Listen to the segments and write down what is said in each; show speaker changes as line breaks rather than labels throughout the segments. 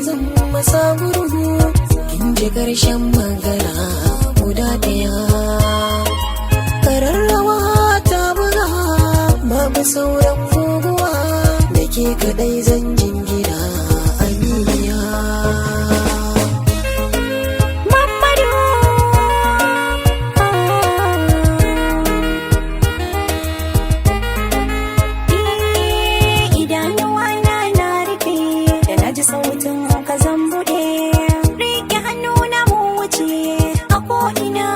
zan masa gurgu. Kin ji karshen magana guda daya. Kararrawa ta buga, babu sauran guguwa, da ke kadai zan jingina, aminiya.
Mamadu. Idanuwa na na rufe, da na ji sautin ka zan buɗe. Rike hannu na mu wuce a ko'ina.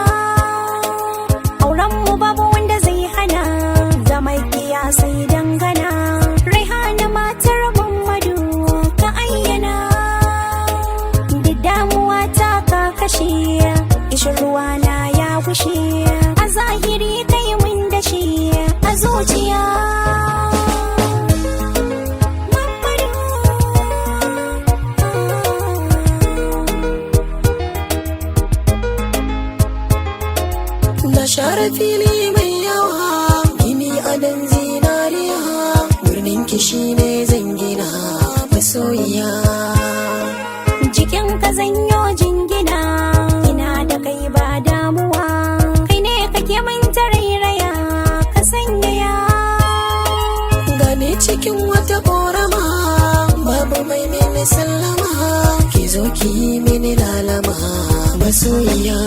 Auren mu babu wanda zai hana, zama sai dangana. Raihana matar Mamadu ka ayyana. Duk damuwa ta ka kashe, kishin ruwa na ya gushe. A zahiri kai mun dashe a zuciya. Mamadu.
Na share fili mai yawa, gini adon zinariya, birnin kishi ne zan gina, masoyiya.
Jikin ka zanyo jingina, ina da kai ba damuwa. Kai ne kake min tarairaya, ka sanyaya.
Gane cikin wata korama, babu mai mini sallama, ki zo ki yi mini lalama, masoyiya.